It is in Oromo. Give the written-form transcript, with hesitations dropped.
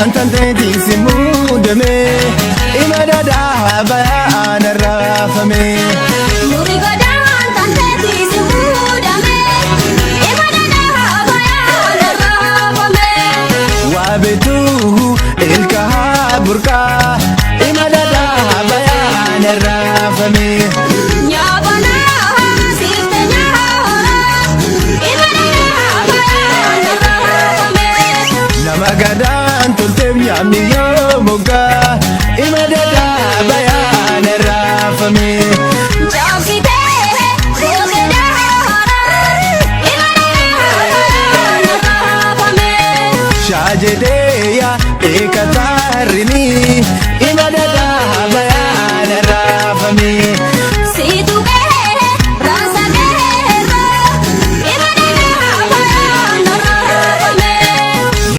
Godaan tanteetiin si muudame ima dadaa bayaan arraafame. Nuri godaan tanteetii si muudame ima dadaa bayaan arraafame. Waa beetuu ilka haa burqaa ima dadaa bayaan arraafame. Nyaabanaa siifte nyaara ima dadaa bayaan arraafame. Nama gadaan tolteef nyaamni yoo moggaa ima dadaa bayaan arraafame. Jaabsitee gootee daara ima dadaa bayaan arraafame. Shaajedeeya eekataarrini.